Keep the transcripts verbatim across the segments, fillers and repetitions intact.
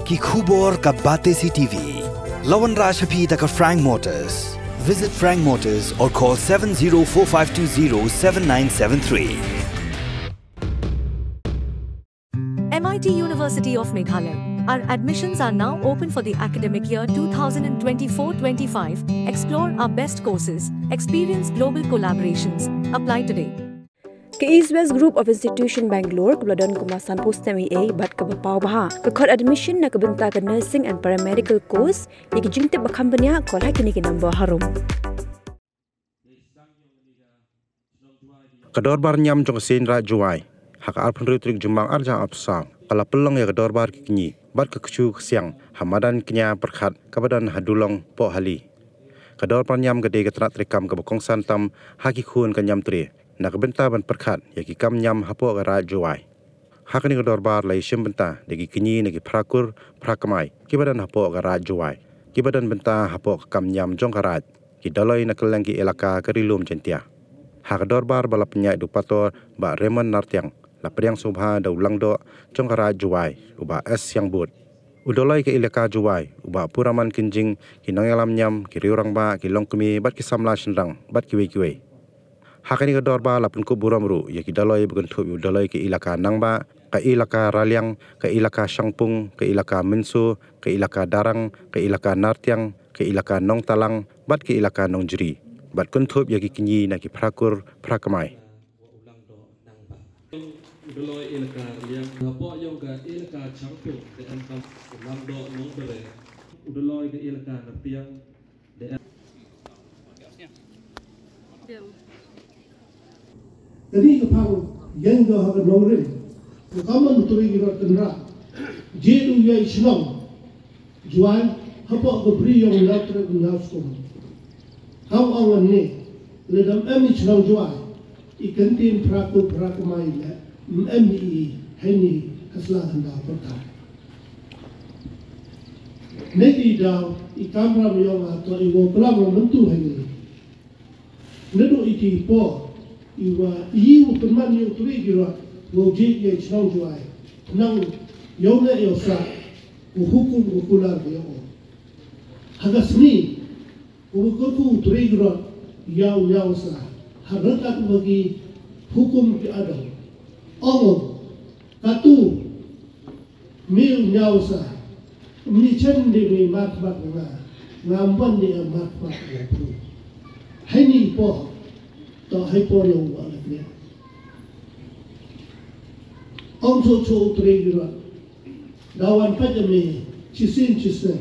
Ki khubor ka Batesi T V. Lawan Raj Happy da ka Frank Motors. Visit Frank Motors or call seven zero four five two zero seven nine seven three. M I T University of Meghalaya. Our admissions are now open for the academic year two thousand twenty-four twenty-five. Explore our best courses, experience global collaborations. Apply today. Ka East West Group of Institution Bangalore, ka ba la don kum la san phaw snem i ei, bad ka ba paw bha ka khot admission na ka bynta ka nursing and paramedical course, ya ki jingtip ba kham bniah, call ha kini ki number harum. Ka dorbar niam jong ka Seiñ Raij Jowai, ha ka arphaw hynriew tarik Jymmang arhajar arphaw saw, ka la pynlong ya ka dorbar ki kñi bad ka kchu ka siang ha madan Kñia Pyrkhat ka ba don ha Dulong Pohali. Ka dorbar niam ka dei ka tnat treikam ka ba kongsan tam ha ki khun ka niamtre, na ka bynta ban pyrkhat ya ki kam niam hapoh ka Raij Jowai. Ha kani ka dorbar la i shim bynta da ki kñi na ki phra kur phra kmai ki ba don hapoh ka Raij Jowai, ki ba don bynta hapoh ka kam niam jong ka Raij, ki Dolloi na kylleng ki elaka ka Ri Lum Jaiñtia. Ha ka dorbar ba la pynïaid u pator Bah Raymond Nartiang, la pdiang sngewbha da u Langdoh jong ka Raij Jowai, u Bah S Siangbud, u Dolloi ka elaka Jowai, u Bah Puraman Kynjing, ki nongïalam niam, ki riew rangbah, ki longkmie bad ki samla shynrang bad kiwei kiwei. Ha kani ka dorbar la pynkup burom ruh ya ki Dolloi ba kynthup ya u Dolloi ka elaka Nangbah, ka elaka Raliang, ka elaka Shangpung, ka elaka Mynso, ka elaka Darrang, ka elaka Nartiang, ka elaka Nongtalang bad ka elaka Nongjri, bad kynthup ya ki kñi na ki phra kur phra kmai. U Dolloi elaka Raliang, hapoh yong ka elaka Shangpung, da em kam u Langdoh Nongbare, u Dolloi ka elaka Nartiang, Kani ka phang yeng ka ha ka nongrim, ka kammon u Tre Kirot Kynrad, je u yei chnong Jowai, hapoh ka bri yong u Nongtrei u Nongskhem. Kam ong wan ne, lada ym em i chnong Jowai, i kyntien phra kur phra kmai le, ym em i heini ha sla khyndaw pyrthai. Neiti daw i kamram yong nga toh i wow klam wa myntu heini. Naduh iti i por i wa i u pynman yow Tre Kirot wow jied yei chnong Jowai, nang yow ne yow sa u hukum u kular yow. Ha ka sngi u kyrkhu u Tre Kirot yow yow sa ha ryngkat wa ki hukum ki adong. Ong u, katu, mi u ñiaw sa, mi chen de mi mat mat nga, nga mban de mat mat nga pru. Heini i por, toh hei por yong wa la kñia. Ong cho cho u Tre Kirot, da wan pait mi chisien chisien.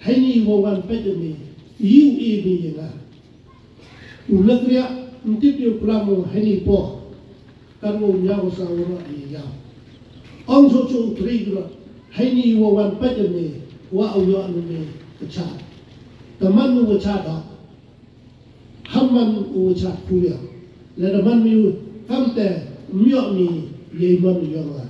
Heini i wa wan pait mi, i u e mi ya nga. U la kñia, ym tip de u klam u heini i por. Kan wow ñiaw sa wow rah i yaw. Ong cho cho u Tre Kirot, heini i wa wan pait ne, wa u yoh ne me ka chad. Te man u wa chad hok, ham man u wa chad phuliang. Lada man mi u, kamte ym yoh mi yei man u yong nga.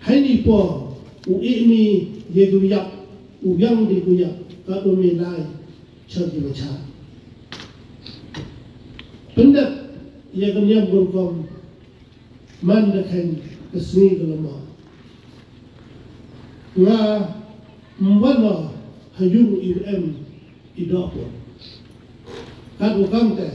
Heini i por u e mi ya ki wa yap, u yang de ki wa yap, ka u mi lai cha ki wa chad. Pyndep ya ka niam ka rukom, man da kheiñ ka sngi ka lama. Nga ym wan o ha yung i wa em i doh pud. Katwa kamte,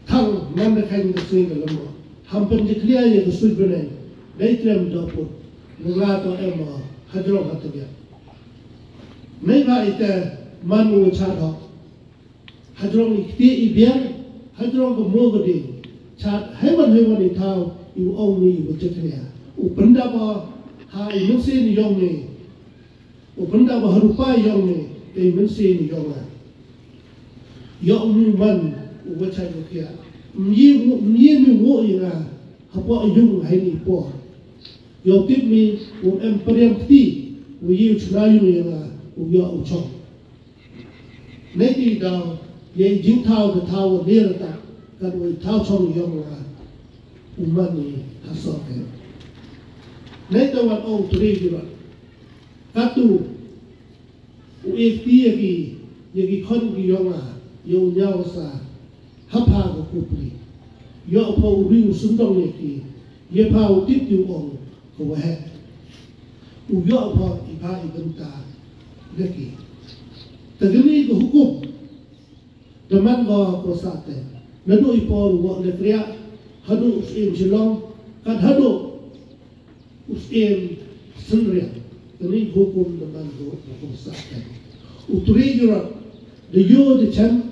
thang man da kheiñ ka sngi ka lama, ham pynjakhlia ya ka suit bneng, dei triem doh pud, nga toh em o hajrong ha tbian. Neibhah ite man u wa chad hok, hajrong i kti i biang, hajrong ka mo ka ding, chad heiwan heiwan i thaw, i wa ong mi i wa jakhlia, u pyndap o ha i mynsiem yong mi. U pyndap o ha rupa yong mi, te i mynsiem yong nga. Yoh u mi man u wa chad wa khiah. Ym ye u, ym ye mi u ya nga hapoh yung heini i por. Yow tip mi u em pariam kti, u ye u chna yung ya nga, u yoh u chong. Neiti daw, yei jingthaw ka thaw wa lir ta, katwa i thaw chong yong nga, u man i ha soh ke. Neita wan ong Tre Kirot, katu u e kti ya ki, ya ki khon ki yong nga, yow ñiaw sa ha pha ka kupri. Yoh pha u ri u sundong ya ki, ya pha u tip ki u ong, Ko waheh. U yoh pho i bha i bynta na ki. Te kani ka hukum da man ko ko Sahteng. Naduh i por u Woh Lekriah haduh u Syiem Shillong, kat haduh u Syiem Synriang. Kani ka hukum da man ko ko Sahteng. U Turi Jurot da yoh da chem,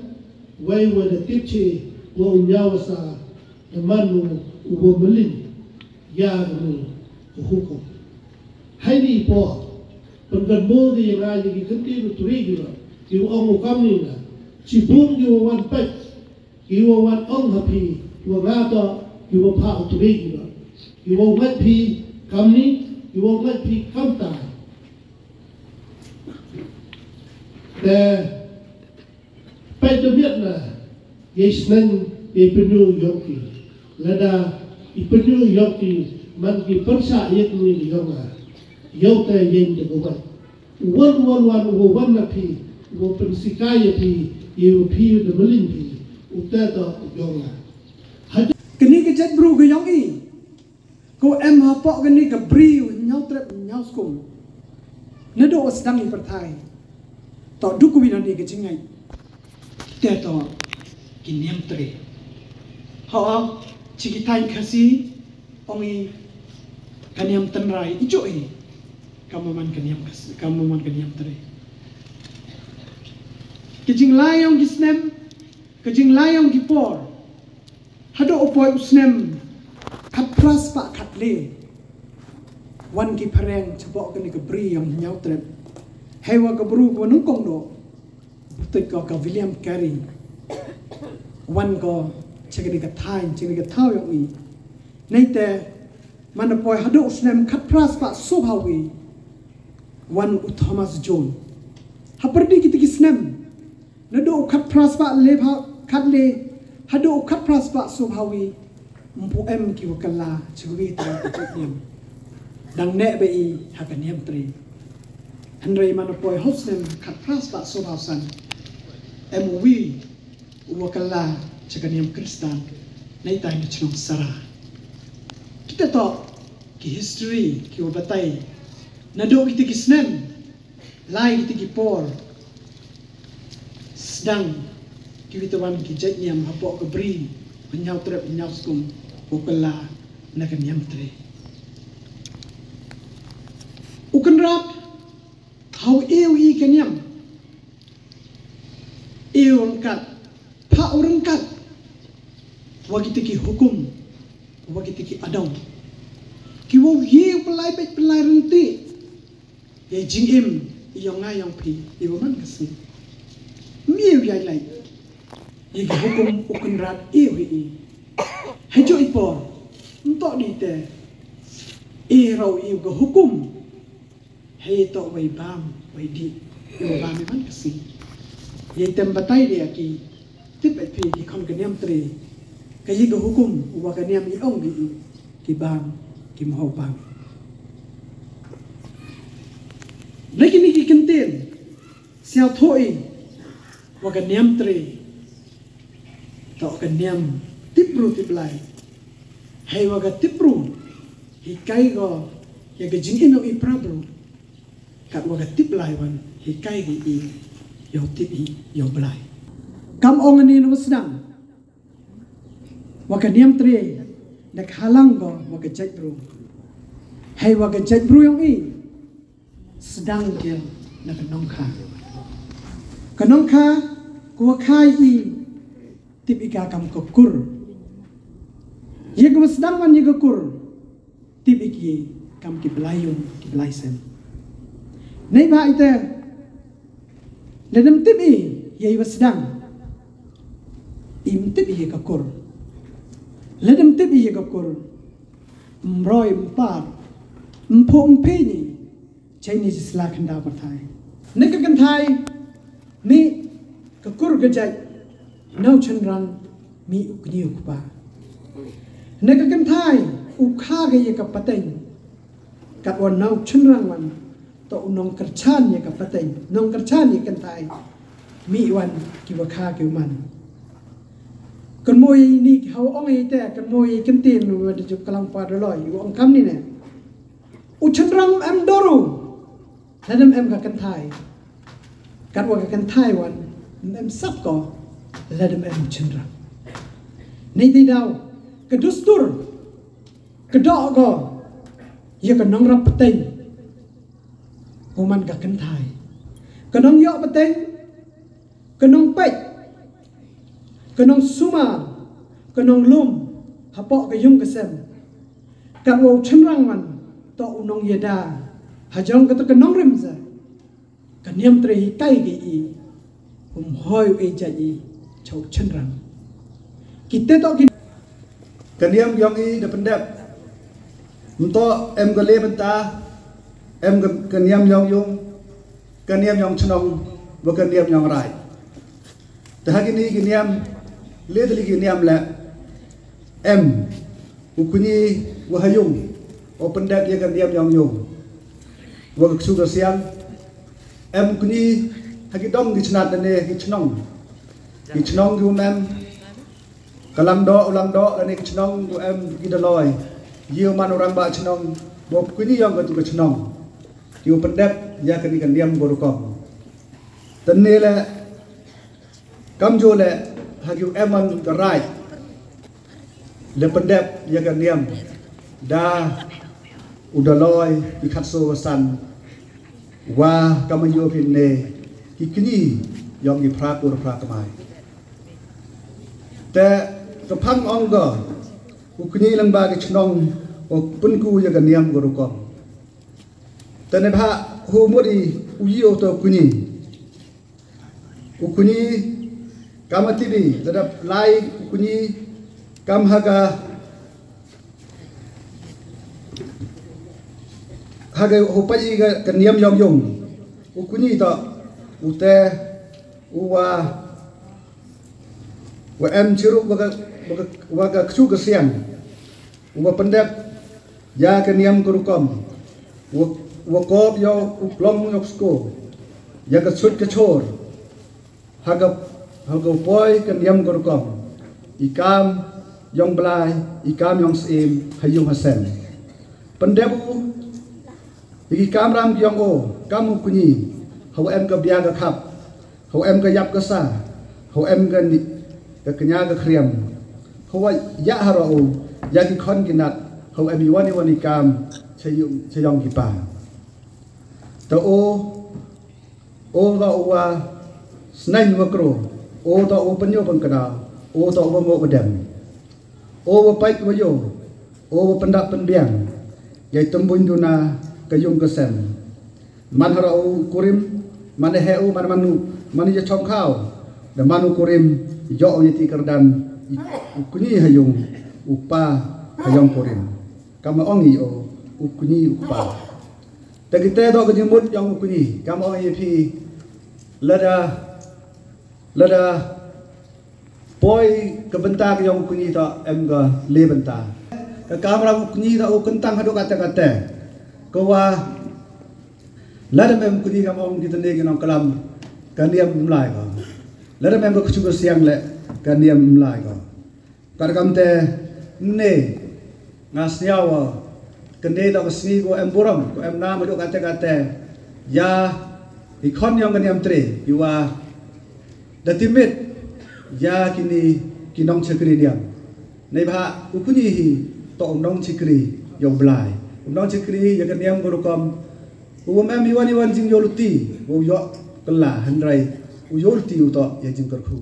wei wa da tip che wa u Ñiawasa da man u uwa mylliñ ya kani ka hukum. Heini i por, pynkynmoo ki ya nga ya ki kyntien u Turi Jurot, ki wa ong u kamni na, chibun ki wa wan peit, ki wa wan ong ha phi wa nga toh ki wa phah u Turi Jurot, ki wa ngait phi kamni, ki wa ngait phi kamtai. Te peit da miat na, yei sneng, yei pynyoo yong ki. Lada i pynyoo yong ki man ki pyrshah ya kani yong nga, yow te yeng te ka wait. U wan, u wan, wan, u wan na phi, u pynsikai ya phi, ya u phi da mylliñ phi, u te toh yong nga. Kani ka jaitbru ka yong i, ko em hapoh kani ka bri u Hynñiawtrep Hynñiawskum. Naduh wa sdang i pyrthai toh du kawi nani ka jingngeit. Te toh ki Niamtre. Ho, chi ki thaiñ Khasi ong i ka Niam Tynrai, i jooh i. Kam wa man ka Niam Khasi, kam wa man ka Niamtre. Ka jinglai yong ki snem, ka jinglai yong ki por, haduh u poi u snem khatphra spah khatle, wan ki phareng chapoh kani ka bri yong Hynñiawtrep. Heiwa ka bru ko nyngkong doh, butuit ko ka William Carey, wan ko cha kani ka thaiñ, cha kani ka thaw yong i. Neite, man da poi haduh u snem khatphra spah soophaw wi, wan u Thomas Jones. Hapyrdi kiti ki snem, naduh u khatphra spah lephaw khatle haduh u khatphra spah soophaw wi, ympu em ki wa kylla cha kawi trai ka jaitniam. Dang neh bha i ha ka Niamtre. Hynrei man da poi ha u snem khatphra spah soophaw san, em uwi uwa kylla cha ka niam Khristan, neitai na chnong Sara. Kita toh ki history ki wa batai, naduh kiti ki snem, lai kiti ki por, sdang kiwi tawon ki jaitniam hapoh ka bri Hynñiawtrep Hynñiawskum, wa kylla na ka Niamtre. U Kynrad, haw e u i ka niam, e u ryngkat, phah u ryngkat wa kiti ki hukum, wa kiti ki adong, ki wow ye u pynlai peit pynlai ryntih ya i jingim i yong nga yong phi i wa man ka sngi. Ym e u yai lai, ya ki hukum u Kynrad e u hi i. Hei jooh i por, ym toh di te e raw i u ka hukum. Hei toh wei bam, wei dih, i wa bam i man ka sngi. Yei tem batai de ya ki, tip bait phi ki khon ka Niamtre, ka yi ka hukum wa ka niam i ong ki, ki bam, ki mho bam. Da kini ki kyntien sñiawthooh i wa ka Niamtre toh ka niam tip bru tip blai. Hei wa ka tip bru hikai ko ya ka jingim yong i para bru, kat wa ka tip blai wan hikai ko i yow tip i yow blai. Kam ong ani na wa sdang wa ka Niamtre da khalang ko wa ka jaitbru. Hei wa ka jaitbru yong i sdang ki na ka nongkha. Ka nongkha, ka wa kha i, tip i ka kam ka kur. Ye ka wa sdang wan ye ka kur, tip i ki kam ki blai yung, ki blai sem. Nei ba i te, le dem tip i ye i wa sdang, im tip i ye ka kur. Le dem tip i ye ka kur, ym roi ym par, ym pho ym phi ni, chei ni sla khyndaw pyrthai. Ne ka kynthai, ni ka kur ka jait, nau chynrang, mi u kñi u kpa. Ne ka kynthai, u kha ka ya ka pateng, kat wa nau chynrang wan, to u nongkyrchan ya ka pateng, nongkyrchan ya kynthai, mi wan ki wa kha ki u man. Kan mo i ni ki haw ong i te, kan mo i kyntin wa da juk kalang pa da loi, wa ong kam ni ne. U chynrang em dor u lada em ka kynthai. Katwa ka kynthai wan em sap ko lada em u chynrang. Neitæ daw ka dustur ka doh ko ya ka nongrap pateng. U man ka kynthai, ka nongyoh pateng, ka nongpeit, ka nongsumar, ka nonglum hapoh ka yung ka sem. Katwa u chynrang wan toh u nongyada hajrong katu ka nongrim se. Ka niamtre hi kai ki i, um hoi u e jait i cha u chynrang. Kitæ toh ki, ka niam yong i da pyndep. Ymtoh em ka le bynta, em ka, ka niam yong yung, ka niam yong chnong, wa ka niam yong raij. Tæ ha kini ki niam, le tylli ki niam leh, em u kñi wa ha yung u pyndep ya ka niam yong yung wa ka ksu ka siang. Em u kñi ha ki dong ki chnat lane ki chnong, ki chnong kiwa em ka langdoh u langdoh lane ki chnong kiwa em ki daloi, ye u man u rangbah chnong, wa u kñi yong katu ka chnong, kiwa pyndep ya kani ka niam ka rukom. Tæ ynne leh kamjooh leh ha kiwa em man ka raij, da pyndep ya ka niam da u daloi ki khatsoo ka san, wa kamwa yoo phi ynne, ki kñi yong ki phra kur phra kmai. Tæ ka phang ong ko u kñi lyngba ki chnong u pynku ya ka niam ka rukom. Tæ neibhah u mut i u ye u toh u kñi. U kñi, kamwa tip i, lada lai u kñi, kam ha ka, ha ka u pait i ka, ka niam yong yung, u kñi toh utæ uwa, wa em chirup wa ka, wa ka, wa ka ksu ka siang, uwa pyndep ya ka niam ka rukom, wa, wa kop yow u klong yow skur, ya ka chut ka chor, ha ka, ha ka poi ka niam ka rukom, i kaam yong Blai, i kaam yong syiem, ha yung ha sem. Pyndep u ya ki kaamram ki yong o, kam u kñi, hawa em ka bia ka khap, hawa em ka yap ka sa, hawa em ka ni, ka kñia ka khriam, hawa yah haroh u ya ki khon ki nat, hawa em iwon iwon i kaam cha yung, cha yong ki pa. Tæ o, o toh uwa sneiñ wa kroo, o toh uwa pynyoo pynkdaw, o toh uwa ngooh wa dem, o wa pait wa yoo, o wa pyndap pynbiang yei tymbuñ duna ka yung ka sem. Man haroh u kurim, man heh u, man, man u, man yachongkhaw, da man u kurim, yoh u yati kyrdan, i, u kñi ha yung, u pa ha yong kurim. Kamwa ong i o, u kñi u pa. Tæ kitæ toh ka jingmut yong u kñi, kamwa ong i phi, lada, lada poi ka bynta ka yong u kñi toh em ka le bynta. Ka kaamram u kñi toh u kyntang hadooh katæ katæ, kawa lada em u kñi kamwa ong kitæ ne ki nongklam, ka niam ym lai ko. Lada em ka ksu ka siang leh, ka niam ym lai ko. Katkam tæ, ynne nga sñiaw o, kani toh ka sngi kawa em burom, kawa em naam hadooh katæ katæ ya i khon yong ka niamtre, iwa da tipmit ya kini ki nongchakri niam. Neibhah u kñi hi toh u nongchakri yong Blai, u nongchakri ya ka niam ka rukom, uwa ym em iwon iwon jingyooluti wow yoh kylla, hynrei u yooluti u toh ya jingkyrkhu.